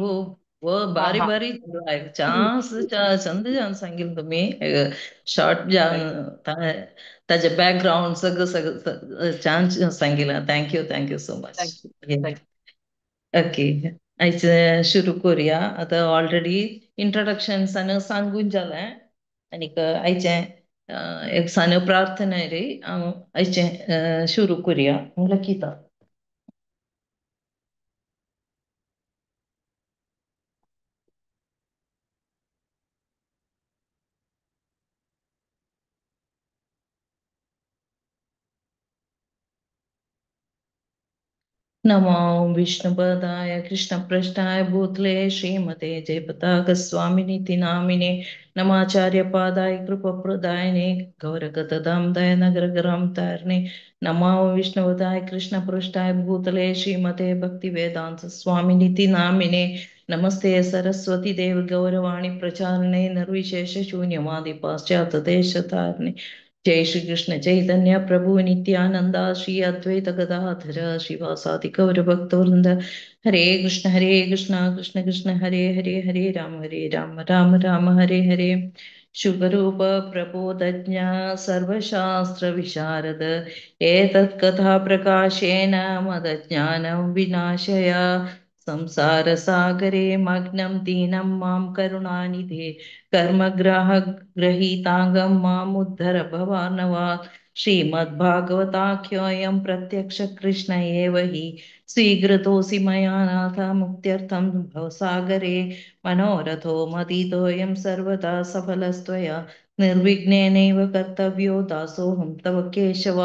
वो हा भारी हा. भारी चान्स चंद जावन सांगितलं तुम्ही. शॉर्ट ताजे बॅकग्राऊंड सगळं सगळं छान सांगितलं. Thank you, thank you so much. Thank you, thank you. Okay, आयज सुरू करूया. आतां ऑलरेडी इंट्रोडक्शन सांगून जालें आनीक आयचें एक सान प्रार्थना रे हांव आयचें सुरू करूया. लकीता. नमो विष्णुपदाय कृष्णपृष्ठाय भूतले श्रीमते जयपताक स्वामिनिति नामिने नमाचार्य पादाय कृपप्रदायिने गौरगतदामदाय नगरग्राम तारिणे नमो विष्णुपदाय कृष्णपृष्ठाय भूतले श्रीमते भक्तिवेदांत स्वामिनिति नामिने नमस्ते सरस्वती देव गौरवाणी प्रचारिणे निर्विशेष शून्यवादी पाश्चात्य देशतारिणे. जय श्री कृष्ण चैतन्य प्रभु नित्यानंद श्री अद्वैत गदाधर श्रीवासादि गौर भक्तवृंद. हरे कृष्ण कृष्ण कृष्ण हरे हरे, हरे राम राम राम हरे हरे. शुकरूप प्रबोधज्ञ सर्वशास्त्र विशारद एतत् कथा प्रकाशेन मदज्ञानं विनाशय. संसार सागरे मग्नं दीनं मां करुणानिधे कर्मग्राह ग्रहीतांगं मामुद्धर भवार्णवात्. श्रीमद्भागवताख्योऽयं प्रत्यक्ष कृष्ण एव हि स्वीकृतोऽसि मया नाथ मुक्त्यर्थं भवसागरे. मनोरथो मदितोऽयं सर्वदा सफलस्त्वया निर्विघ्नेनैव कर्तव्यो दासोऽहं तव केशव.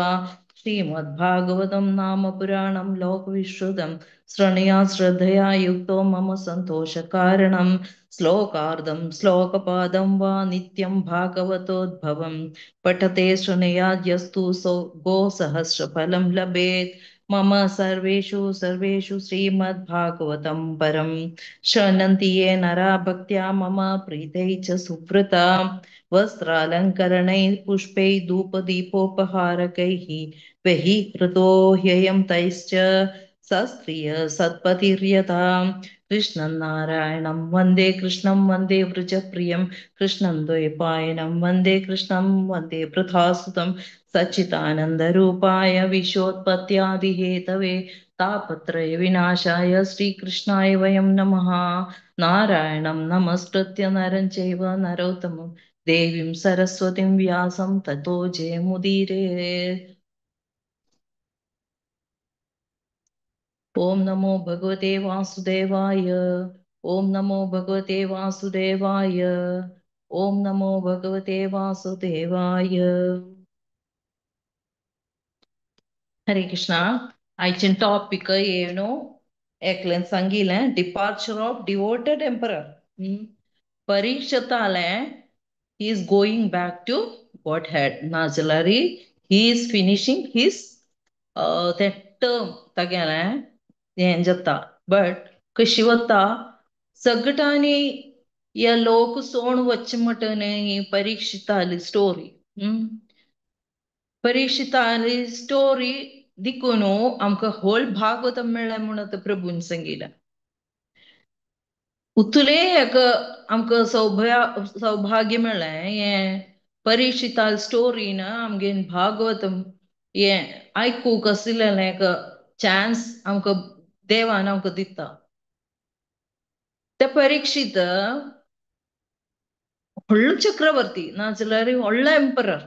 श्रीमद्भागवतं नाम पुराणं लोकविश्रुतं शृणुया श्रद्धया युक्तो मम सन्तोषकारणं. श्लोकार्धं श्लोकपादं वा नित्यं भागवतोद्भवं पठते शृणुयाद्यस्तु सो गोसहस्रफलं लभेत्. मम सर्वेषु सर्वेषु श्रीमद्भागवतं परं शृण्वन्ति ये नरा भक्त्या मम प्रीतै च सुव्रता. वस्त्रालङ्करणैः पुष्पैः धूपदीपोपहारकैः व्यहीकृतो ह्ययं तैश्च सस्त्रिय सत्पतिर्यथा. कृष्णं नारायणं वन्दे कृष्णं वन्दे वृजप्रियं कृष्णं द्वैपायनं वन्दे कृष्णं वन्दे पृथासुतं. सच्चिदानन्दरूपाय विश्वोत्पत्त्यादिहेतवे तापत्रय विनाशाय श्रीकृष्णाय वयं नमः. नारायणं नमस्कृत्य नरं चैव नरोत्तमं देवीं सरस्वतीं व्यासं ततो जयमुदीरयेत्. ओम नमो भगवते वासुदेवाय. ओम नमो भगवते वासुदेवाय. ओम नमो भगवते वासुदेवाय. हरे कृष्णा. आयचें टॉपिक येनो एकल्यान सांगिल्लें डिपार्चर ऑफ डिवोटेड एम्परर. परीक्षताले he is going back to Godhead. नाजाल्यार he is finishing his तें टर्म तागेलें हें जाता. बट कशी वता सगटांनी ह्या लोक सोण वचचे म्हणटा ही परीक्षिताली स्टोरी. परीक्षिताली स्टोरी दिकून आमकां होल भागवत मेळ्ळें म्हूण आतां प्रभून सांगिल्लें. उतुलें एक आमकां सौभाग्य मेळ्ळें हें परीक्षिताल स्टोरीन आमगे भागवत हें आयकूंक आशिल्लें एक चान्स आमकां देवान आमकां दिता. ते परीक्षित व्हडलो चक्रवर्ती नाजाल्यार व्हडलो एम्परर.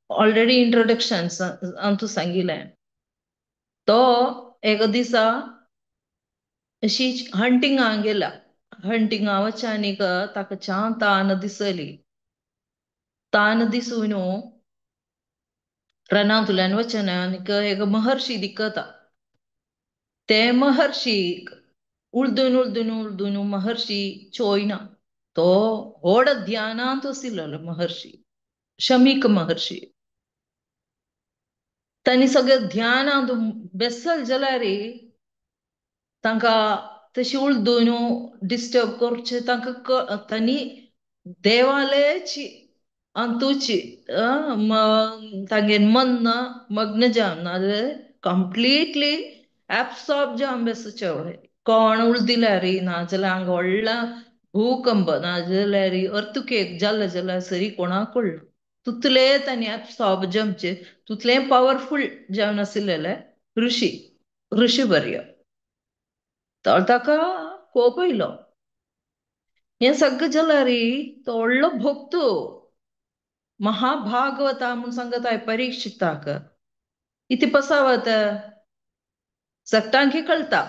ऑलरेडी इंट्रोडक्शन अंतू सांगिल्लें. तो एका दिसा अशी हंटिंगाक गेला. हंटिंगा वचच्या आनीक ताका छान तान दिसली. तान दिसून रनांतल्यान वचना आनीक एक महर्षी दिकता. ते महर्षी उळदून उळदून उळदून महर्षी चोयना. तो व्हड ध्यानांत आशिल्लो महर्षी, शमीक महर्षी. तांणी सगळें ध्यानांत बेसल जाल्यार तांकां तशी उळदून डिस्टर्ब करचें तांकां तांणी देवालयाची अंतूची तांगे मन मग्न जावन नाजाल्यार कंप्लिटली ऍब्सॉर्ब जावन बेसूचे कोण उळदिल्यार नाजाल्यार हांगा व्हडला भूकंप नाजाल्यार अर्थक्वेक जालें जाल्यार सरी कोणाक कळना तुतले तांणी ऍब्सॉर्ब जमचे तुतले पावरफूल जावन आशिल्ले ऋषी ऋषीवर्य. तर ताका कोप येयलो. हें सगळें जाल्यार तो व्हडलो भक्त महाभागवता म्हूण सांगताय परीक्षिताक इति पसावत सगटांकी कळटा.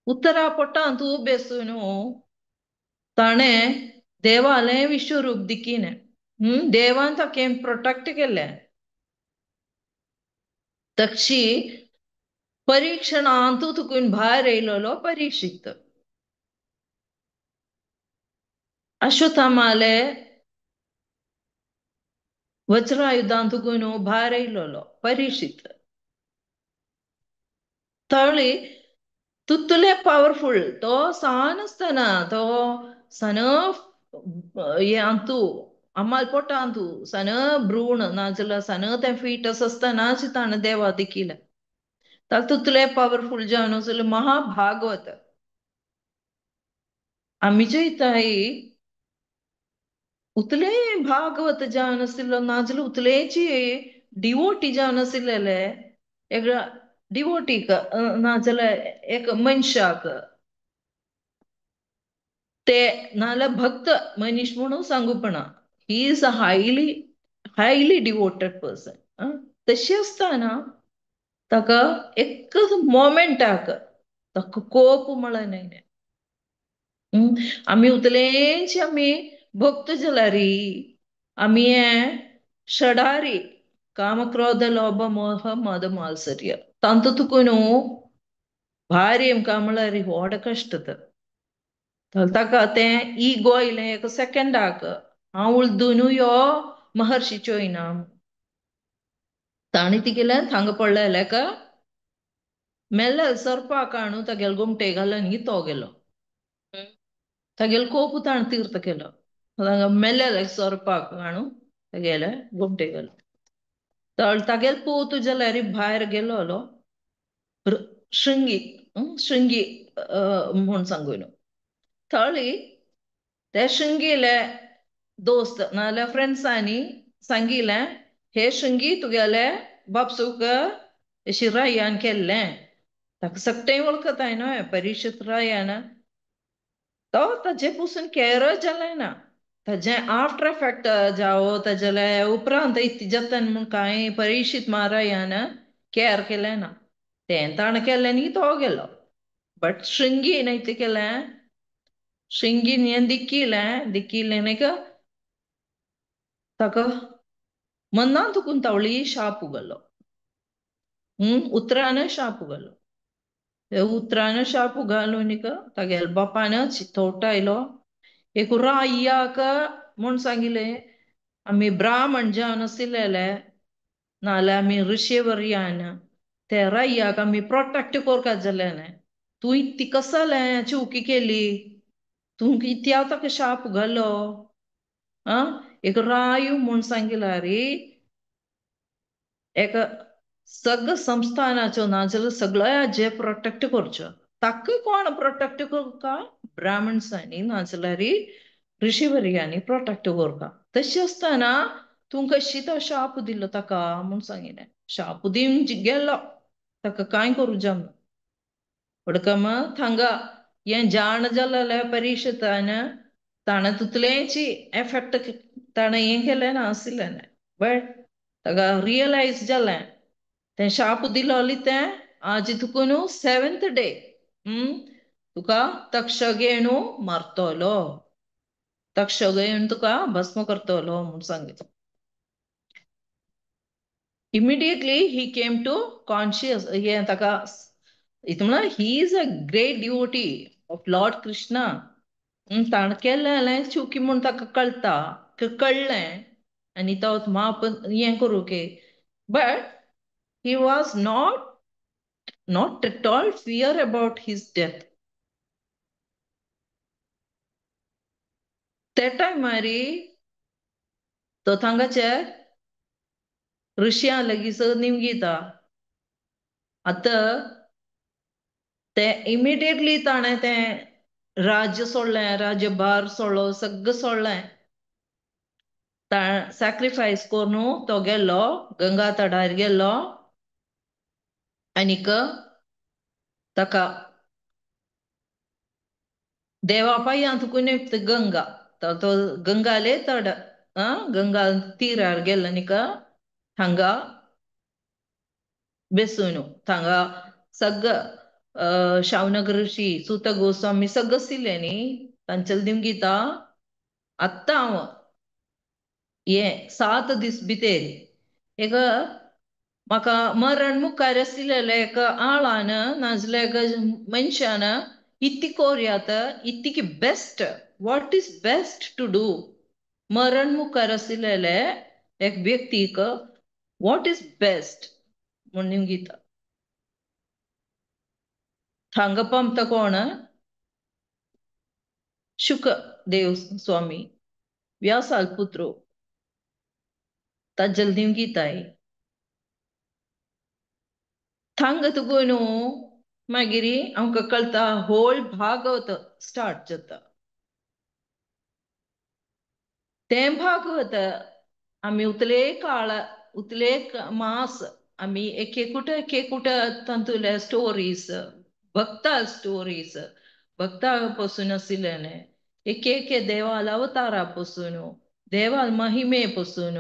उत्तरा पोटांत बेसून ताणें देवालें विश्वरूप दिकीने देवान ताका प्रोटेक्ट केलें. तक्षी परीक्षणांतू तुकून भायर येयलेलो परीक्षित. अश्वत्थामाले वज्रायुधान तुकून भायर येयलेलो परीक्षित. तळी तुतले पावरफुल तो सान आसतना तो सन हे अंतू अम्माल पोटांतू सन भ्रूण नाजाल्यार सन तें फीटस आसतनाच ताणें देवा दिकिलें. तुतले पावरफुल जावन आसले महाभागवत. आमी चोयताय उतले भागवत जावन आशिल्लो नाजाल्यार उतलेची डिवोटी जावन आशिल्ले एक डिवोटीक नाजाल्यार एक मनशाक ते नाजाल्यार भक्त मनीस म्हणून सांगूपणा. He is a highly highly devoted person. तशें आसतना ताका एक मोमेंटाक ताका कोप म्हळ्यार न्हय. आमी उतलेंची आमी भक्त जाल्यार आमी षडारी काम क्रोध लोभ मोह मद मात्सर्य तांतू तुका न्हू भायर येवंक म्हळ्यार व्हड कश्ट. ताका तें इगो येयलें एक सेकंडाक हांव उळदून यो महर्षी चोयना. ताणें तिगेलें थांगा पडलेलें का मेल्ले सर्पाक हाणू तागेले गोमटे घालून तो गेलो. तागेलो कोप ताणें तीर्थ केलो. मेल्ले सर्पाक हाणू तागेले गोमटे घालून तर तागेलो पूत जाल्यार भायर गेलोलो शृंगी शृंगी म्हूण सांगून थळी ते शृंगीले दोस्त नाजाल्यार फ्रेंड्सांनी सांगिलें हे शृंगी तुगेले बापसूक शिरायान केल्लें ताका सगळें वळखताय न्हय परीक्षित रायान. तो ताजे पसून कॅरच जालें ना. ताजें आफ्टर इफेक्ट जावो ताजेले उपरांत इतलें जाता म्हूण कांय परीक्षित महारायान कॅर केलें ना. तें ताणें केलें न्ही तो गेलो. बट शृंगीन इतलें केलें शृंगीन हें दिकिलें दिकिलें न्ही ताका मनान तुकून तावळी शाप घालो. उतरान शाप घालो. उतरान शाप घालून तागेल्या बापान चितोवटा आयलो एक रायाक म्हूण सांगिलें आमी ब्राह्मण जावन आशिल्ले नाजाल्यार आमी ऋषीवर्यान ते रायाक आमी प्रोटेक्ट करपाक जालें. तूं इतली कसलें चुकी केली तूं कित्याक ताका शाप घालो आं एक रायू म्हूण सांगिल्यार एक सगळ्या संस्थानाच्यो नाजाल्यार सगळ्या जे प्रोटेक्ट करच्यो ताका कोण प्रोटेक्ट करता ब्राह्मण्सांनी नाजाल्यार ऋषीवर्यांनी प्रोटेक्ट करता. तशें आसतना तूं कशी तो शाप दिलो ताका म्हूण सांगिलें. शाप दिवन गेलो ताका कांय करूं जमना. बडकम थांगा हें जाण जालें परीक्षितान ताणें तितलेंच एफेक्ट ताणें हें केलें ना आशिल्लें. बट ताका रियलायज जालें तें शाप दिलोली तें आज तुका न्हू सेवेंथ डे तुका तक्षक येणू मारतलो तक्षक येवन तुका भस्म करतलो म्हूण सांगितलें. Immediately he came to conscious हें ताका इतलें म्हळ्यार he is a great devotee of Lord Krishna. ताणें केल्लें चुकी म्हूण ताका कळटा कळ्ळें आनी तो माप हें करूं K but he was not at all fear about his death. ते टायमार तो थांगाचे ऋषियां लागीं निमगिता आतां ते इमिडिएटली ताणें तें राज्य सोडलें, राज्यभार सोडलो, सगळें सोडलें. सॅक्रिफायस करून तो गेलो, गंगा तडार गेलो आनीक ताका देवा पांयांत तुकून गंगा, तो गंगाले तड गंगा तीरार गेलो आनीक हांगा बेसून थांगा सगळं शावनक ऋषी सुत गोस्वामी सगळं आशिल्ले न्ही, तांचे दिवन गीता आत्तां हांव हे 7 दीस भितर एक म्हाका मरण मुखार आशिल्लें एक आळान नाजाल्यार एक मनशान इतली कोरयात, इतकी best, what is best to do, मरण मुखार आशिल्लें एक व्यक्तीक what is best म्हणून गीता. थांगा पमता कोण? शुक देव स्वामी व्यासाल पुत्रो ताजल दिव गीताय. थांग तुगो न्हू मागीर आमकां कळटा होल भागवत स्टार्ट जाता. तें भागवत आमी उतले काळ उतले मास आमी एक एकूट एक एकूट तातूंतले स्टोरीज, भक्ता स्टोरीज, भक्ता पसून आशिल्लें एक एक देवाल अवतारा पसून, देवाल महिमे पसून,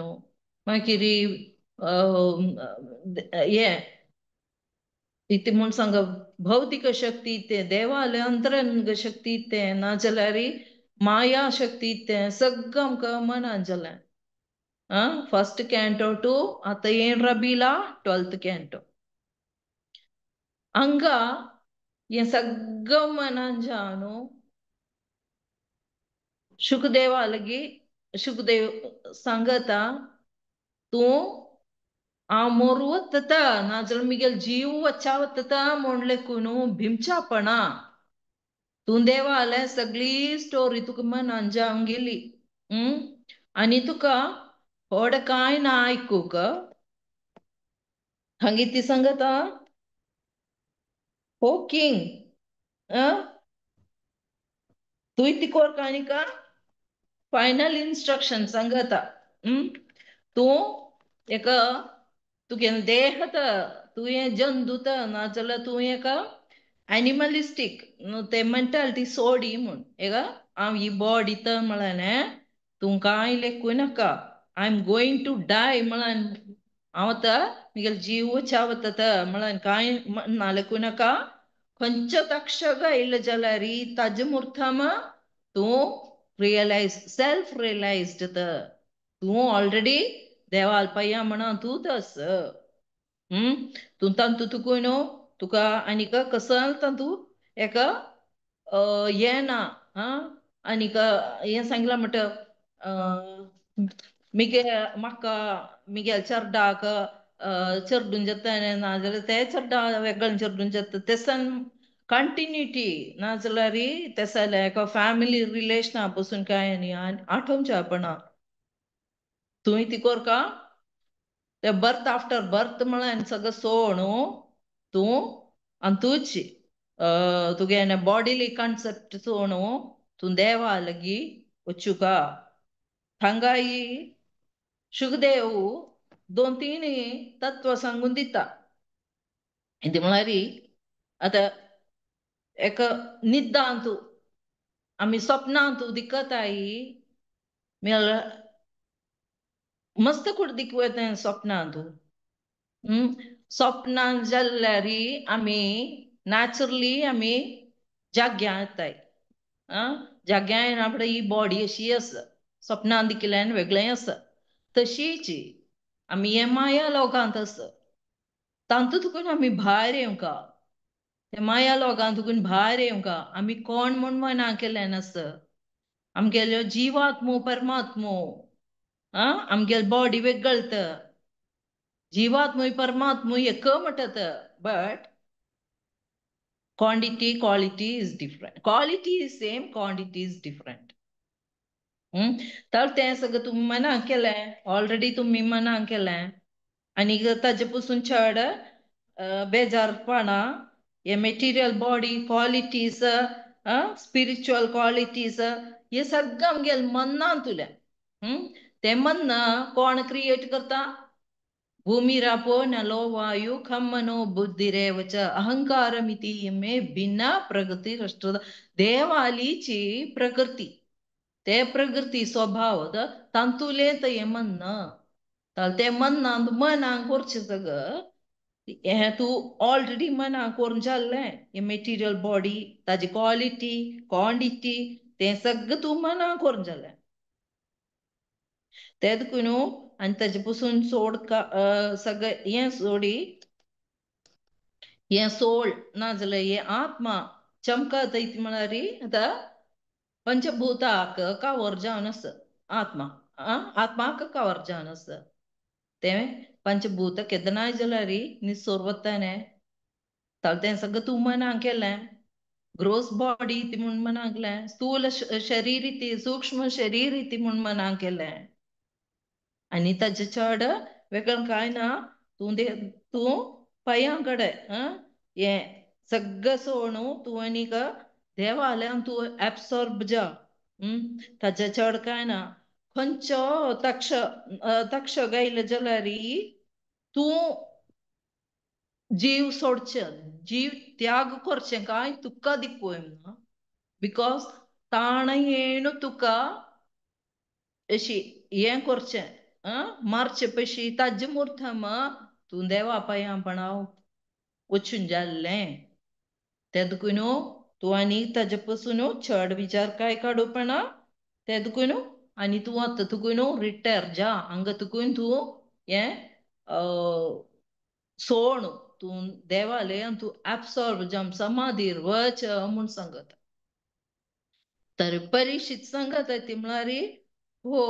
मागीर हे इतलें म्हूण सांग भौतीक शक्ती ते देवाले अंतरंग शक्ती ते नाजाल्यार माया शक्ती ते सगळं आमकां मनान जालें. फर्स्ट कॅन्टो टू आतां येन रबीला 12th canto. हांगा हें सगळं मनान जावन शुकदेवा लागीं शुकदेव सांगता तूं हांव मोरू वतता नाजाल्यार मिगेल जीव वच्चा वतता म्हूण लेखून भिमच्यापणा तूं देवालें सगळी स्टोरी तुका मनान जावन गेली आनी तुका व्हड कांय ना आयकूंक. हांगी ती सांगता हो किंग तूं ती कोर आनी फायनल इन्स्ट्रक्शन सांगता तूं एक तुगे देह तुवें जंतू नाजाल्यार तूं एक एनिमलिस्टीक ते मेंटालिटी सोडी म्हूण एक हांव ही बॉडी तर म्हळें तूं कांय लेखूं नाका, I am going to die म्हळें हांव आतां म्हगेलो जीव वता म्हळें कांय ना लेखूं नाका. खंयच्या तक्षक आयलें जाल्यार ताजे मुर्थम तूं रियलायज, सेल्फ रियलायज्ड तूं ऑलरेडी देवाल पाया म्हणा तूं तस तूं तांतू तुका न्हू तुका आनीक कसल तांतू एक हें ना आनीक हें सांगलां म्हणटा मिगे म्हाका मिगेल चेरडाक चेरडून जाता नाजाल्यार ते चेरडा वेगळें चेरडून जाता तेसान कंटिन्युटी नाजाल्यार तेसाले एका फॅमिली रिलेशना पसून कांय न्ही आठवच्यापणा तूं ती कोरका ते बर्थ आफ्टर बर्थ म्हळ्यार सगळें सोड तूं आनी तूंच तुगे बॉडीली कॉन्सेप्ट सोड तूं देवा लागीं वचुका. हांगाय शुकदेव 2-3 तत्व सांगून दिता. कितें म्हळ्यार आतां एक निद्दांत आमी स्वप्नांत दिकताय मस्त कूड दिकू येता स्वप्नांत. स्वप्नान जाल्यार आमी नॅचरली आमी जाग्यां येताय. जाग्यां येना फुडें ही बॉडी अशी आसा, स्वप्नान दिकिल्ल्यान वेगळें आसा, तशीच आमी हे माया लोकांत आसा तातूंत तुकून आमी भायर येवंका, ते माया लोकांत तुकून भायर येवंका. आमी कोण म्हूण मना केलें नासता, आमगेल्यो जिवात्मो परमात्मो आमगेल बॉडी वेगळत, जिवात्मो परमात्मो एक म्हणटात, but quantity quality is different, quality is same, quantity is different. तर तें सगळें तुमी मना केलें, ऑलरेडी तुमी मना केलें आनी ताजे पसून चड बेजारपणा हे material body qualities, spiritual qualities हे सगळें आमगेले मनान तुलें. तें मन कोण क्रिएट करता? भूमिरापो नलो वायु खम मनो बुद्धिरेव च अहंकारमिति मे भिन्न प्रकृती राष्ट्र. देवालीची प्रकृती, ते प्रकृती स्वभाव तांतुले ते मन, ते मनांत मनांक करचें सगळं हें तूं ऑलरेडी मनाक करून जाल्लें. हे मेटिरियल बॉडी ताजी क्वॉलिटी क्वॉन्टिटी तें सगळें तूं मनाक करून जालें. तें तुका न्हू आनी ताजे पसून सोड सगळें हें सोडी हें सोल ना जाल्यार हें आत्मा चमकत म्हळ्यार आतां पंचभूताक कवर जावन आसा आत्मा, आत्माक कवर जावन आसा. तें पंचभूत केदनाय जाल्यार निसोर वताने तें सगळें तूं मनाक केलें. ग्रोस बॉडी ती म्हूण मनाक केलें, स्थूल शरीर ती सूक्ष्म शरीर ती म्हूण मनाक केलें. आनी ताजे चड वेगळें कांय ना. तूं तूं पांयां कडेन हें सगळें सोडून तूं आनीक देवाल्यान तूं एब्सॉर्ब जा. ताजे चड कांय ना. खंयचो तक्ष तक्ष गायले जाल्यार तूं जीव सोडचें, जीव त्याग करचें कांय तुका दिक्कूय ना. Because ताण येणू तुका अशी हें करचें मारचे पशी ताजे मुर्थम तूं देवा पांयां वचून जाल्लें. तें तुका न्हू तूं आनी ताजे पसून चड विचार कांय काडूपणा तें तुका न्हू. आनी तूं आतां तुका न्हू रिटायर जा हांगा तुका तूं हें सोड तूं देवालयान तूं एब्सॉर्ब जावन समाधीर वच म्हूण सांगता. तर परिक्षीत सांगता ती म्हळ्यार हो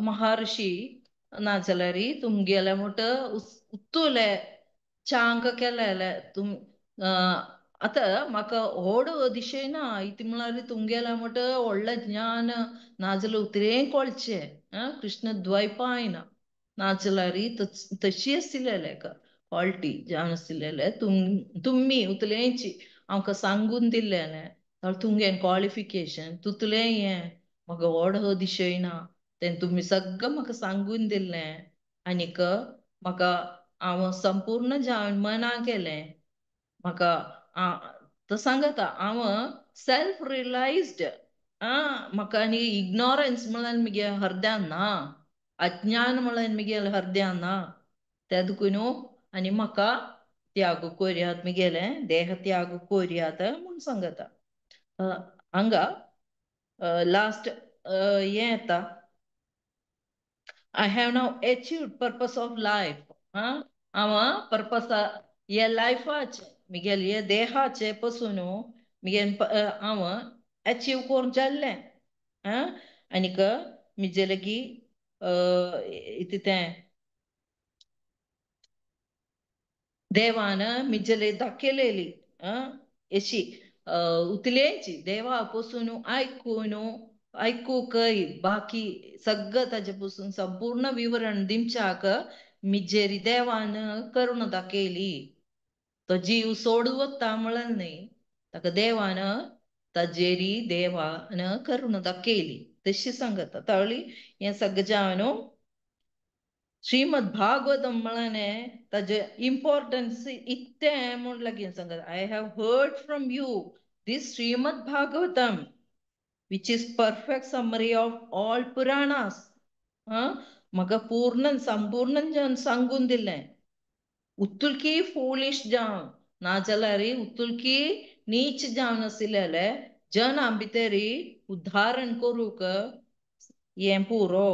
महर्षी नाजाल्यार तुमगेले मोठ उत्तुले चांग केलेले तुम आतां म्हाका व्हड दिशेना इतलें म्हळ्यार तुमगेलें मोठ व्हडलें ज्ञान नाजाल्यार उतरें कळचें कृष्ण द्वैपायन नाजाल्यार तशी आशिल्लें क्वॉलिटी जावन आशिल्लें तुमी उतलेंची आमकां सांगून दिल्लें तुमगेलें क्वॉलिफिकेशन तुतलें हें म्हाका व्हड दिशयना तें तुमी सगळें म्हाका सांगून दिल्लें. आनीक म्हाका हांव संपूर्ण जावन मना केलें. म्हाका तो सांगता हांव सेल्फ रियलायज्ड, म्हाका आनी इग्नोरन्स म्हळ्यार म्हगे हरद्यान ना, अज्ञान म्हळ्यार म्हगेलें हरद्यान ना. तें देखून न्हू आनी म्हाका त्याग कोरयात म्हगेलें देह त्याग कोरयात म्हूण सांगता. हांगा लास्ट हें येता, I have now achieved purpose of life. हांव पर्पस हे लायफाचें म्हगेले हे देहाचे पसून म्हगे हांव अचीव करून जाल्लें. आनीक म्हजे लागीं तें देवान म्हजे दाखयलेली अशी उतलेंची देवा पसून आयकून आयकूंकय बाकी सगळं ताजे पसून संपूर्ण विवरण दिवच्याक मिजेरी देवान करुणा दाखयली. तो जीव सोडून वता म्हळ्यार न्हय, ताका देवान ताजेरी देवान करुणा दाखयली तशी सांगता. तावळी हें सगळें जावन श्रीमद भागवतम म्हळ्यार ताजें इम्पॉर्टन्स इतलें म्हूण लागीं सांगता. I have heard from you this Shrimad Bhagavatam which is perfect summary of all Puranas. म्हाका पूर्ण संपूर्ण जावन सांगून दिलें. उतुलकी फूलिश जावन नाजाल्यार उतुलकी नीच जावन आशिल्ले जन भितरी उद्धारण करूंक हें पुरो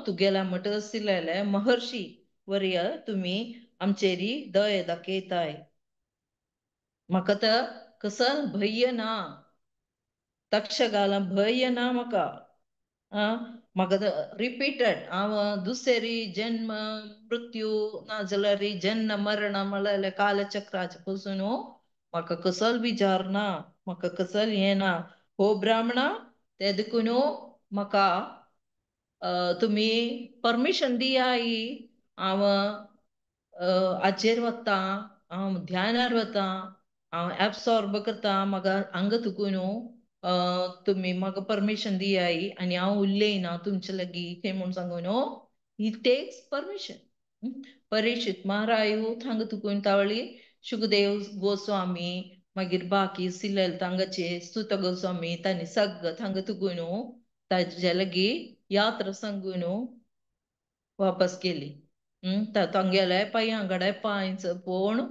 तुगेल्या मठ आशिल्ले महर्षी वर्य तुमी आमचेरी दय दाखयताय. म्हाका तर कसल भंय ना, तक्षगाला भंय ना म्हाका. म्हाका रिपीटेड हांव दुसरी जन्म मृत्यू नाजाल्यार जन्म मरण म्हळ्यार कालचक्राचे पसून म्हाका कसल विचार ना, म्हाका कसल हें ना. हो ब्राह्मणा ते देखून म्हाका तुमी परमिशन दियाय हांव हाजेर वता हांव ध्यानार वता, हांव एब्सॉर्ब करता, म्हाका हांगा तुकून न्हू तुमी म्हाका परमिशन दियाय आनी हांव उलयना तुमचे लागीं हें म्हूण सांगू न्हू. He takes permission. Parikshit महाराजू थांगा तुकून तावळी शुकदेव गोस्वामी मागीर बाकी सिलेल तांगाचे सुत गोस्वामी तांणी सगळं थांगा तुकून ताजे लागीं यात्रा सांगून वापस गेली. तांगेले पांयां कडेन पांय पळोवन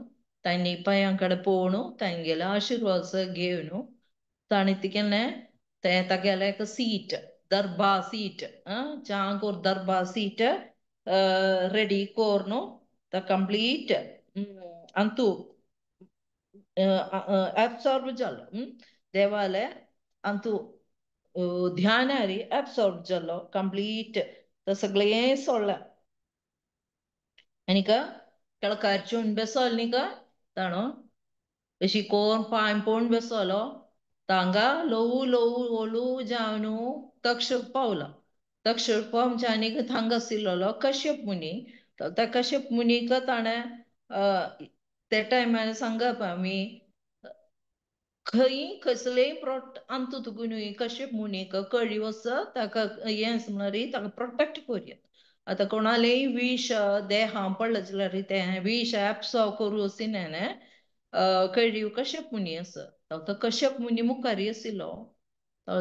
तांणी पांयां कडेन पळोवन तांगेले आशिर्वाद घेवन ताणें कितें केलें तें तागेलें एक सीट दर्बा सीट चांगोर दर्बा सीट रेडी कोर्नु the complete अंतु एब्सॉर्ब जालो देवाले अंतु ध्यानारी एब्सॉर्ब जालो कंप्लीट सगळें सोडलें. आनीक केळकारचून बेसोल न्ही का ताणो अशी कोण पांय पळोवन बेसलो तांगा ल्हवू ल्हवू ओलू जावन तक्षक पावलो. तक्षक पावच्या आनीक थांगा आशिल्लो कश्यप मुनी. त्या कश्यप मुनीक ताणें त्या टायमार सांगप आमी खंय कसलेय प्रोट आमतू तुका न्हय कश्यप मुनीक कळी वचत ताका हें म्हळ्यार ताका प्रोटेक्ट करुया. आतां कोणालेय विश देहा पडलें जाल्यार तें विश एब्सॉर्ब करूं अशी कळीव कश्यप मुनी आसा. तो कश्यप मुनी मुखार आशिल्लो.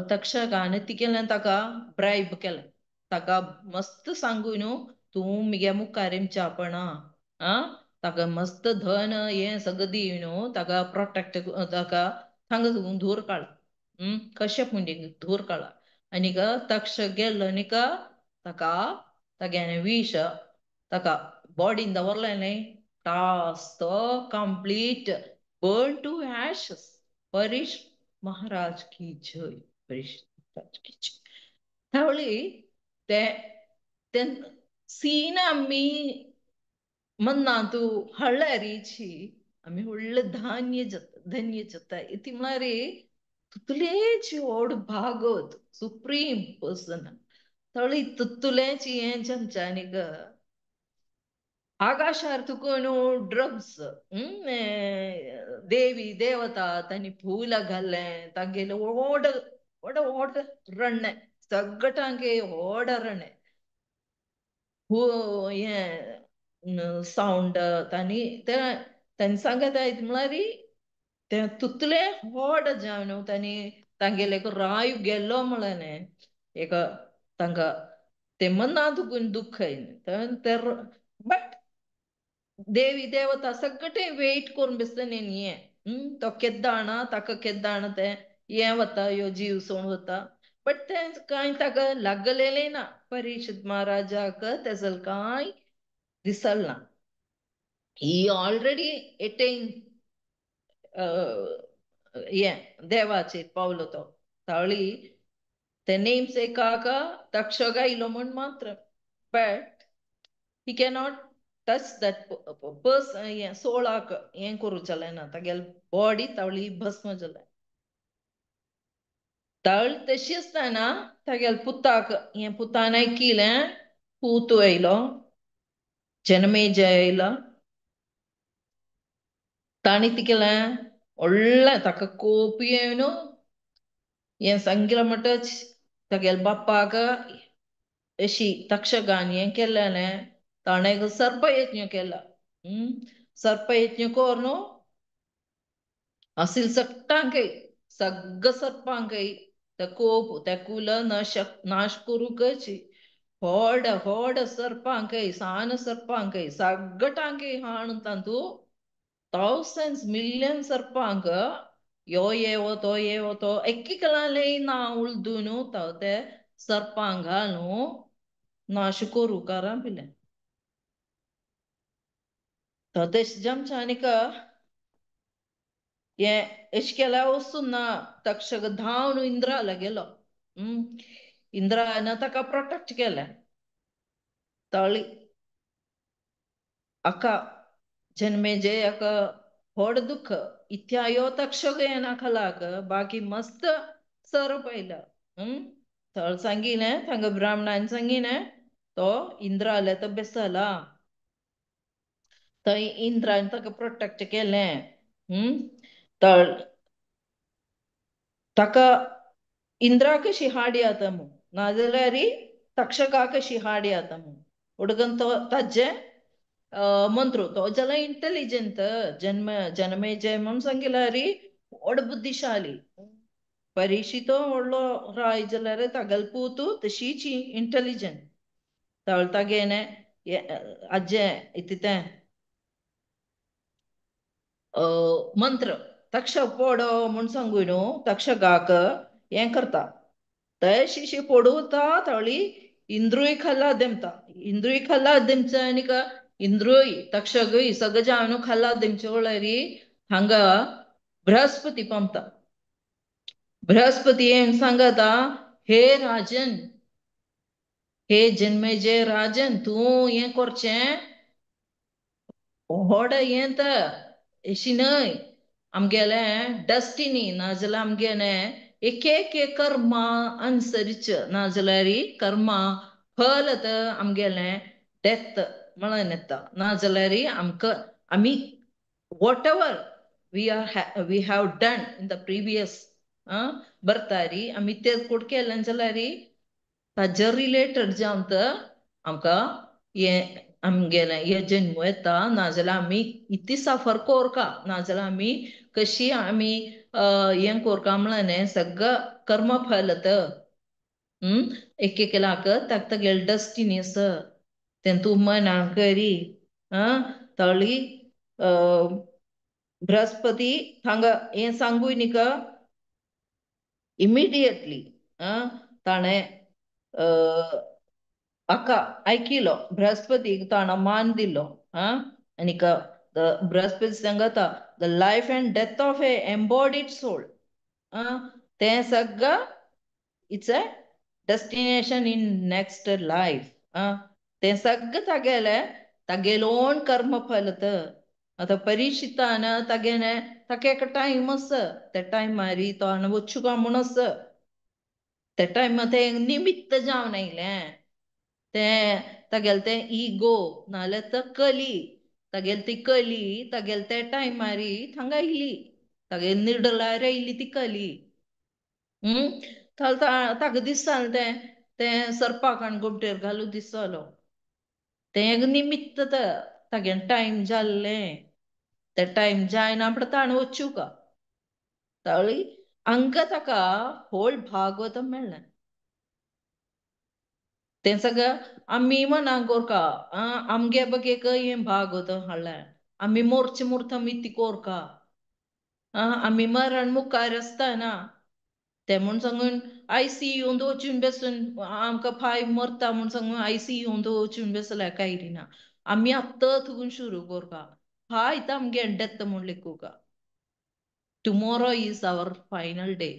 तक्षकान ती केलें ताका ब्रायब केलें, ताका मस्त सांगू न्हू तूं मुगे मुखार च्यापणा आं ताका मस्त धन हें सगळें दी न्हू ताका प्रोटेक्ट ताका थांगा साकून धूर काडला. कश्यप मुनीक धूर काडला आनीक तक्षक गेल्लो आनीक ताका तागेलें विश ताका बॉडीन दवरलें न्ही टास तो complete burn to ashes. Parish महाराज की जय, परीश महाराज की जय. त्यावेळी ते सीन आमी मन्नांतू हळ्ळारीची आमी व्हडलें धान्य जाता धन्य जाता. इती म्हळ्यार तुतलेची व्हड भागवत सुप्रीम पर्सन तळी तुतुलेची हें चमच्यानीक आकाशार तुका न्हू ड्रग्स देवी देवता तांणी फुलां घाल्लें तांगेलें व्हड व्हड व्हड रणणें सगळ्यांगे व्हड रणणें हें सावंड तांणी ते तांणी सांगत म्हळ्यार ते तुतले व्हड जावन न्हू तांणी तांगेले राय गेल्लो म्हळ्ळें एक तांकां ते मना दुखून दुख्ख येयलें. बट देवी देवता सगळे वेट करून बसले न्ही हें तो केद्दाणा ताका केद्दाणा तें हें वता ह्यो जीव सोण वता. बट तें कांय ताका लागलेलें ना परीक्षित महाराजाक तेजल कांय दिसल ना. ही ऑलरेडी एटेन हें देवाचेर पावलो तो. तावळी ते नेम्स एकाक तक्षक आयलो म्हूण मात्र but he cannot touch that person. हें सोळाक हें करूं जालें ना तागेले बॉडी तावळी भस्म जालें. तावळी तशी आसतना तागेले पुताक हें पुतान आयकिलें पूत आयलो जनमेजय आयलो ताणें कितें केलें व्हडलें ताका कोप येवन हें सांगलें म्हणटच तागेले बापाक अशी तक्षकान हें केल्लें ताणें सर्पयज्ञ केला. सर्पयज्ञ करून असील सगटांकय सगळं सर्पांकय त्या कोप त्या कुल नाश करूंकच व्हड व्हड सर्पांकय सान सर्पांकय सगटांकय हाणून तातूं थावजंड्स मिलियन सर्पांक यो येवो तो येवो तो एकेकलांलेय ना उलदून ते सर्पांक घालून नाश करूं कारा पिलें. तशें जमच्या आनीक हें अशें केल्यार वचून ना तक्षक धांवन इंद्राला गेलो. इंद्रान ताका प्रोटेक्ट केलें. ताळी आका जनमेजयाक व्हड दुख्ख इत्यायो तक्षक येना खालाक बाकी मस्त सर्प आयला. थळ सांगिलें थांगा ब्राह्मणान सांगिलें तो इंद्राले तो बेसला. थंय इंद्रान ताका प्रोटेक्ट केलें. तर ताका इंद्राक शिहाडी आता मू नाजाल्यार तक्षकाक शिहाडी आता मू हुडगन तो ताजे मंत्र तो जाल्यार इंटेलिजंट जन्म जनमेजय म्हूण सांगिल्यार व्हड बुद्धिशाली परीक्षितो व्हडलो राय जाल्यार तागेलो पूत तशीच इंटेलिजंट तळ तागेलें आज्जे इतितें मंत्र तक्ष पोडो म्हूण सांगू न्हू तक्षकाक हें करता तशी पोडुता तळी इंद्रूय खाला देमता इंद्रूय खाला देमचा आनीक इंद्रूय तक्षकूय सगळे जावन खाला देमचे वळरी हांगा बृहस्पती पामता. बृहस्पती येवन सांगता हे राजन हे जन्मेजय राजन तूं हें करचें व्हड हें तर अशी न्हय आमगेलें डेस्टिनी नाजाल्यार आमगेलें एक एक कर्मा अनुसरीच नाजाल्यार कर्मा फल तर आमगेलें डेथ म्हणून येता नाजाल्यार आमकां आमी whatever we have done in the previous बर्तारी आमी ते कोड केलें जाल्यार ताजे रिलेटेड जावन तर आमकां हें आमगेलें हे जन्म येता नाजाल्यार आमी इतली सफर कोरका नाजाल्यार आमी कशी आमी हें कोरका म्हणलें सगळं कर्म फल तर एक एकल्याक ताका तागेली डेस्टिनी आसा तें तूं मना करी तळी बृहस्पती हांगा हें सांगूय न्ही इमिडिएटली ताणें हाका आयकिलो बृहस्पतीक ताणें मान दिलो. आनीक बृहस्पती सांगता the life and death of a embodied soul तें सगळं it's a destination in next life. तें सगळें तागेलें तागेलोन कर्मफल तर आतां परीक्षितान तागेलें ताका एक टायम आसा त्या टायमार तो हांगा वचूंक म्हूण आसा त्या टायमार तें निमित्त जावन आयलें तें तागेलें तें इगो नाजाल्यार तो कली तागेली ती कली तागेले त्या टायमार थांगा आयली तागेले निडलार आयली ती कली. ताका दिसतालें तें तें सर्पाक आनी गोमटेर घालूं दिसतालो तें एक निमित्त तागेलें टायम जाल्लें तें टायम जायना म्हण ताणें वचूंक तळी हांगा ताका होल भागवतम मेळ्ळें. तें सगळें आमी मनाक कोरका आमगे बगेक हें भागवतम हाडलें आमी मोरचे मुर्त आमी ती कोरका आमी मरण मुखार आसतना तें म्हूण सांगून आयसीयूंत वचून बेसून आमकां फाय मरता म्हूण सांगून आयसीयूंत वचून बेसल्यार कांय ना आमी आत्तां थुकून सुरू कोरका फाय आतां आमगे डेथ म्हूण लेखुका. Tomorrow is our final day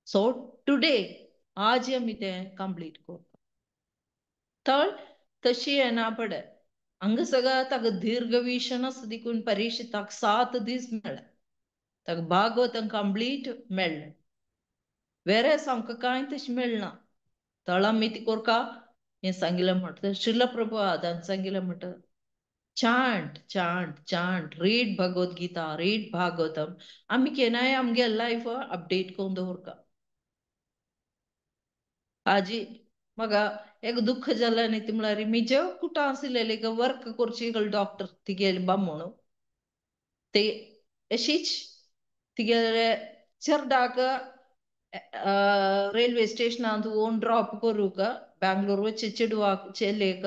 so today आज आमी तें कंप्लीट कोरका. तर तशी येना पडे हांगा सगळं ताका दीर्घविशन आसा देखून परीक्षिताक 7 दीस मेळ्ळे ताका भागवतम कंप्लीट मेळ्ळें. वेरेस आमकां कांय तशें मेळना तळ आमी ती कोरका हें सांगिलें म्हणटा श्रील प्रभुपादान सांगिलें म्हणटा chant chant chant read Bhagavad Gita read Bhagavatam आमी केन्नाय आमगे लायफ अपडेट करून दवरका. आजी म्हाका एक दुख्ख जालें न्ही ती म्हळ्यार म्हजे कुटां आशिल्लें वर्क करची डॉक्टर तिगेले बामण ते अशीच तिगेले चेरडाक रेल्वे स्टेशनांत वोन ड्रॉप करूंक बेंगलोर वचचे चेडवाक चेलेक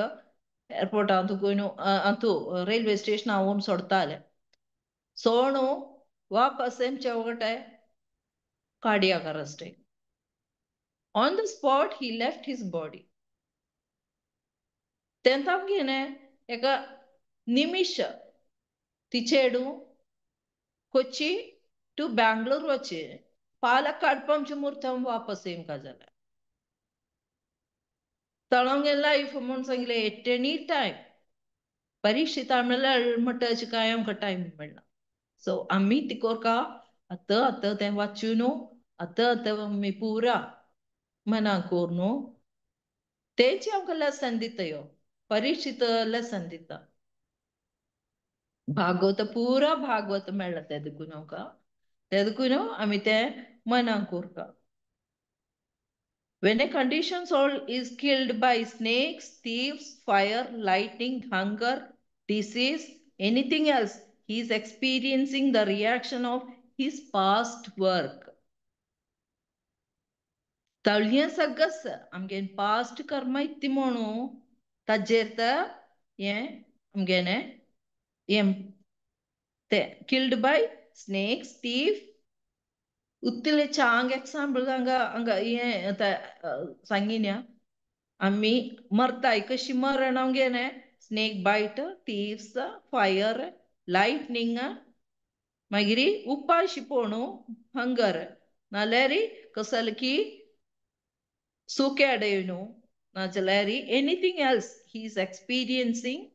एअरपोर्टांत अंतू रेल्वे स्टेशना वोन सोडताले सोणू वापस एमचे वगटे cardiac arrest. On the spot he left his body. तें तामगेलें एका निमिश ती चेडूं कोची टू बेंगलोर वचे पालक्काड पंच मुहूर्तम वापस येमकां जालें. तळंगे लायफ म्हूण सांगलें एट एनी टायम परीक्षिता म्हणल्यार म्हणटा कांय आमकां टायम मेळना. सो आमी ती कोरका आतां आतां तें वाचून न्हू आतां आतां आमी पुरा मना कोर न्हू तेंच आमकां लेसन दिता यो परीक्षित लेसन दिता. भागवत पुरा भागवत मेळ्ळा ते देखून आमकां, ते देखून आमी तें मनाक उरता. When a conditioned soul is killed by snakes, thieves, fire, lightning, hunger, disease, anything else, he is experiencing the reaction of his past work. तळयें सगळें आमगे पास्ट कर्म इत्ती म्हणू ताजेर तर हें आमगेलें हें ते किल्ड बाय स्नेक्स, थीफ. उत्तले चांग एक्साम्पल हांगा हांगा हें सांगिन्या आमी मरताय कशी मरण आमगेलें स्नेक बायट, थीव्स, फायर, लायटनींग, मागीर उपाशी पोणू, हंगर, नाल्यार कसलकी सुके अडेवनु, नाजाल्यार anything else, he is experiencing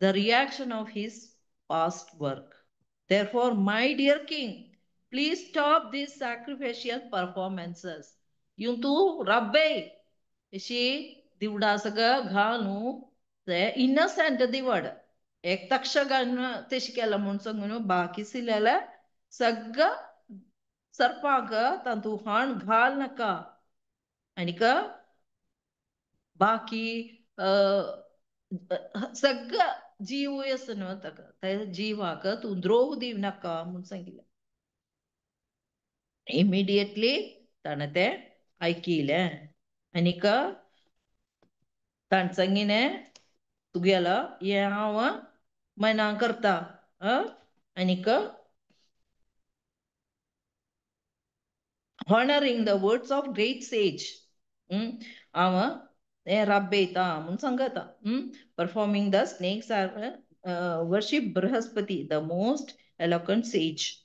the reaction of his past work. Therefore, my dear king, please stop these sacrificial performances. yung तूं रब्बे अशी दिवडा सगळं घालून ते इनोसंट दिवड एक तक्षगान तशी केला म्हूण सांगून बाकी सिलेले सगळं सर्पाक तातूं हाण घाल नाका. आनीक बाकी सगळं जीव आसा न्हू ताका त्या जिवाक तूं द्रोह दिव नाका म्हूण सांगिल्लें. इमिडिएटली ताणें तें आयकिलें आनीक ताणें सांगिलें तुगेलो हें हांव मना करता आनीक honouring the words of great sage हांव हें राबयता म्हूण सांगता. Performing the snakes are worship Brihaspati, the most eloquent sage.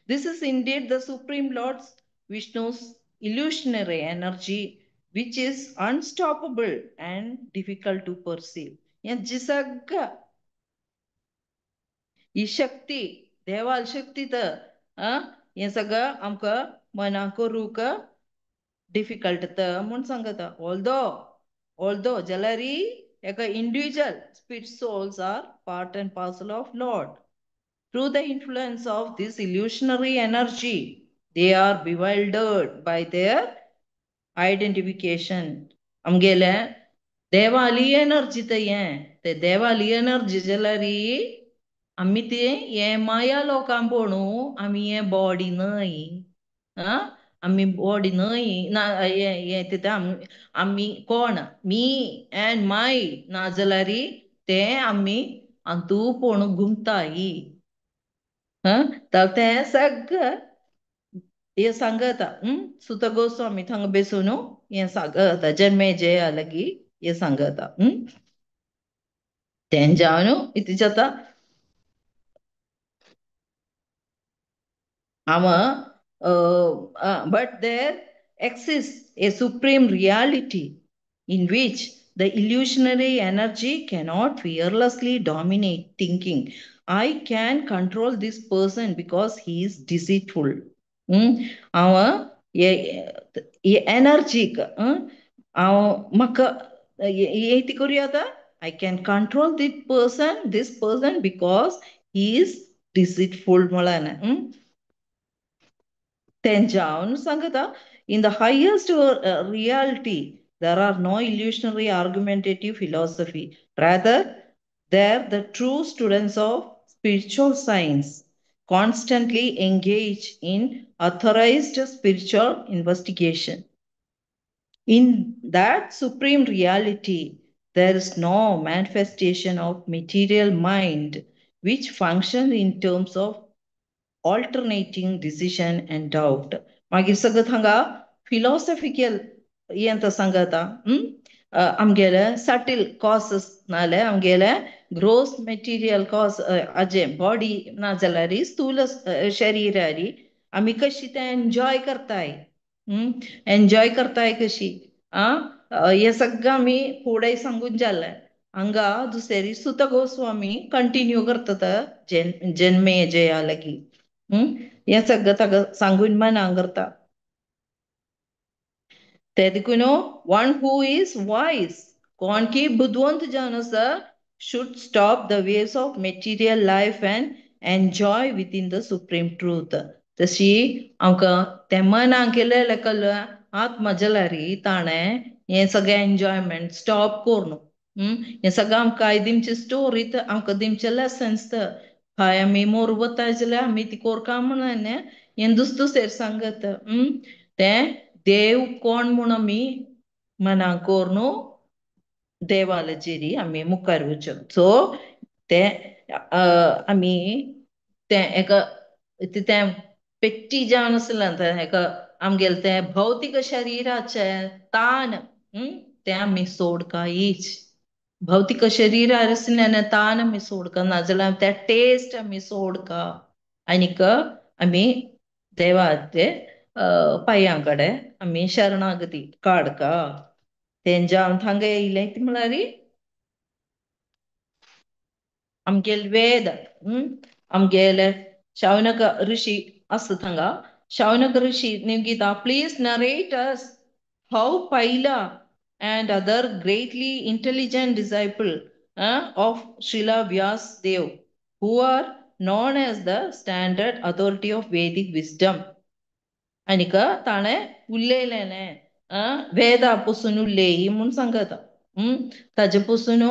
This is indeed the Supreme Lord's Vishnu's illusionary energy, which is unstoppable and difficult to perceive. हें जी सगळं ही शक्ती देवाल शक्ती तर हें सगळं आमकां मनाक करूंक डिफिकल्ट तर म्हूण सांगता. ऑल्दो जाल्यार एका individual spirit souls are part and parcel of Lord. Through the influence of this illusionary energy, they are bewildered by their identification. आमगेले देवाली एनर्जी तर हें ते देवाली एनर्जी जाल्यार आमी ते हें माया लोकांक पळोवन आमी हें बॉडी न्हय, आमी बॉडी न्हय ना, हें तितून आमी कोण मी एंड my ना जाल्यार ते आमी हातूं पळोवन घुमताय. तर तें सगळें हें सांगता. सुत गोस्वामी थंग बेसून हें सांगता, जन्मे जया लागी हें सांगता. तें जावन इतलें जाता. हांव but there exists a supreme reality in which the illusionary energy cannot fearlessly dominate, thinking, I can control this person because he is deceitful. हांव एनर्जीक हांव म्हाका हें करूया आतां, I can control this person because he is deceitful म्हळ्यार. तेंच्यावन सांगता, in the highest reality there are no illusionary argumentative philosophy. Rather, there the true students of spiritual science constantly engage in authorized spiritual investigation. In that supreme reality, there is no manifestation of material mind which functions in terms of alternating decision and doubt. मागीर सगळं थांगा philosophical हें तर सांगता. आमगेले सटील causes नाल्यार आमगेले gross material cause हाजें body ना जाल्यार स्थूल शरीरारी आमी कशी तें एन्जॉय करताय, एन्जॉय करताय कशी हें सगळें आमी फुडें सांगून जालें. हांगा दुसरी सुत गोस्वामी कंटिन्यू करता जन्मे जया लागी. हें सगळें ताका सांगून मना करता. ते देखून वन who is wise, कोण की बुदवंत जावन आसा, should stop the waves of material life and enjoy within the supreme truth. तशी आमकां तें मनाक केलें कल आत्मा जाल्यार ताणें हें सगळें एन्जॉयमेंट स्टॉप करून हें सगळें आमकां आयज दिमचे स्टोरी आमकां दिमचे लेसन्स हय आमी मोर वताय जाल्यार आमी ती कोरका म्हणून हें दुसरें सांगत तें देव कोण म्हूण आमी मनाक करून देवालचेरी आमी मुखार वचप. सो ते आमी तें एका तें पेट्टी जावन आसलें एका आमगेलें तें भौतीक शरिराचें ताण तें आमी सोडकायच. भौतीक शरीरार आसलें ताण आमी सोडका, नाजाल्यार त्या टेस्ट आमी सोडका आनीक आमी देवाचे पांयां कडेन आमी शरणागती काडका. तेंच्या हांव थांगा येयलें ती म्हळ्यार आमगेले वेद आमगेले शौनक ऋषी आसा थांगा. शौनक ऋषी निमगिता, please narrate us how Paila and other greatly intelligent disciple of Srila Vyas Dev, who are known as the standard authority of Vedic wisdom. आनीक ताणें उलयलें वेदा पसून उलयी म्हूण सांगता. ताजे पसून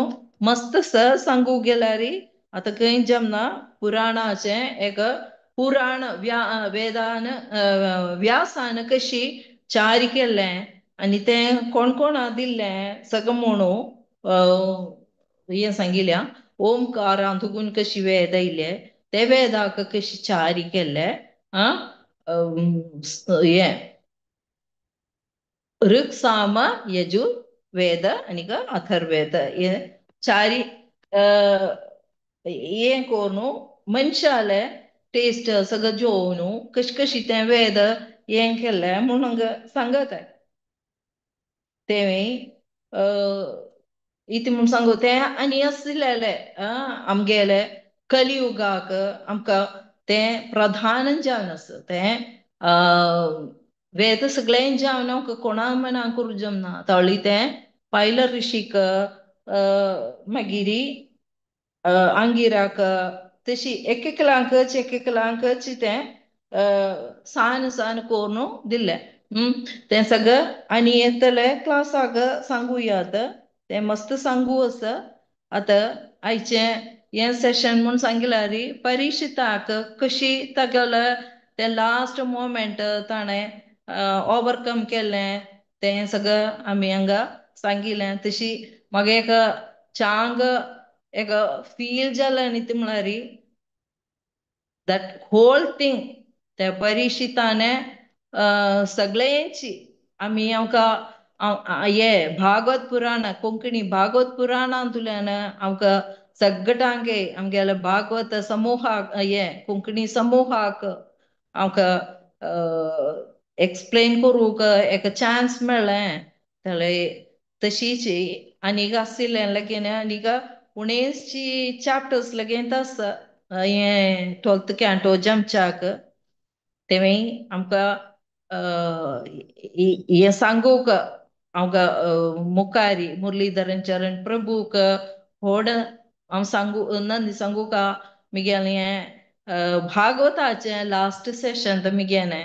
मस्त सांगू गेल्यार आतां खंय जमना पुराणाचें एक पुराण वेदान व्यासान कशी चारी केल्लें आनी तें कोण कोणा दिल्लें सगळें म्हणू हें सांगिल्या ओमकारान तुगून कशी वेद आयले ते वेदाक कशी चारी केल्ले हें ऋक साम यजुर वेद आनीक अथर्वेद हे चारी हें करून मनशाले टेस्ट सगळें जेवन कशी कशी तें वेद हें केल्लें म्हूण हांगा सांगत. तें इतलें म्हूण सांगू तें आनी आसलेलें आमगेले कलियुगाक आमकां तें प्रधान जावन आसा तें वेद सगळें जावन आमकां कोणा मनाक करूं जमना. तळी तें पायला ऋषीक मागीर आंगिराक तशी एक एकलांकच एक एकलांकच तें सान सान करून दिल्लें. तें सगळें आनी येतले क्लासाक सांगुयात तें मस्त सांगू आसा. आतां आयचें हें सेशन म्हूण सांगल्यार परिक्षिताक कशी तागेले तें लास्ट मोमेंट ताणें ओवरकम केलें तें सगळें आमी हांगा सांगिलें. तशी म्हाका एक चांग एक फील जालें न्ही ती म्हळ्यार that whole thing त्या परिक्षिताने सगळ्यांची आमी आमकां हे भागवत पुराण कोंकणी भागवत पुराणांतल्यान आमकां सगळ्यांगे आमगेले भागवत समूहाक हे कोंकणी समूहाक आमकां एक्सप्लेन करूंक एक चान्स मेळ्ळें. जाल्यार तशीच आनीक आशिल्लें लगीन आनीक उणेचशी चॅप्टर्स लगीन आसा हें 12th canto जमच्याक तेंवूय आमकां हें सांगूंक आमकां मुखारी मुरलीधरन चरण प्रभूक व्हड हांव सांगू नंदी सांगूका मिगेलें हें भागवताचें लास्ट सेशन तर मिगेलें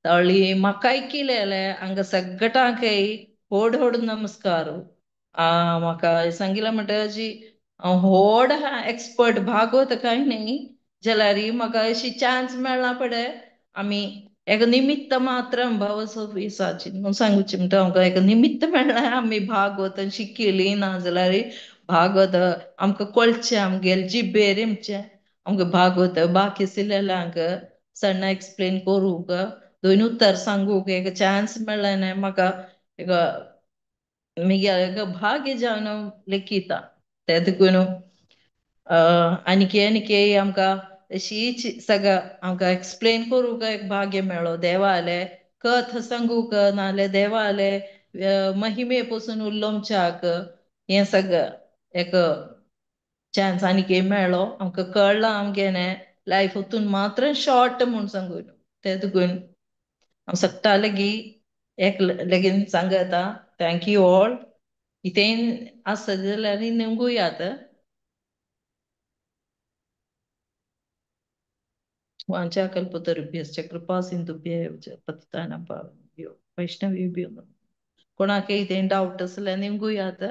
तळी म्हाकाय किलेलें हांगा सगळ्यांकय व्हड व्हड नमस्कार. म्हाका सांगिलें म्हणटकीर हांव व्हड एक्सपर्ट भागवत कांय न्ही जाल्यार म्हाका अशी चान्स मेळ्ळा पळय आमी एक निमित्त मात्र भवसोफिसाची म्हूण सांगूची म्हणटा आमकां एक निमित्त मेळ्ळें आमी भागवत शिकयली ना जाल्यार भागवत आमकां कळचें आमगेले जिब्बेर आमचें आमकां भागवत बाकी आशिल्ल्यांक सण्ण एक्सप्लेन करूंक दोन उतर सांगूंक एक चान्स मेळ्ळें न्ही म्हाका एक मिगेले भाग्य जावन लेखिता. ते देखून आनीक आनीक आमकां अशीच सगळं आमकां एक्सप्लेन करूंक एक भाग्य मेळ्ळो देवाले कथ सांगूंक नाल्यार देवाले महिमे पसून उलोवच्याक हें सगळं एक चान्स आनीक मेळ्ळो आमकां कळ्ळां आमगेलें लायफ वतून मात्र शॉर्ट म्हूण सांगून ते देखून हांव सगळ्या लागीं एक लगीन सांगता thank you all. इतें आसत जाल्यार निमगुयात. वांछाकल्पतरुभ्यश्च कृपा सिंधुभ्य एव च पतितानां पावनेभ्यो वैष्णवेभ्यो नमः. कोणाकय कितें डावट आसल्यार निमगूयात.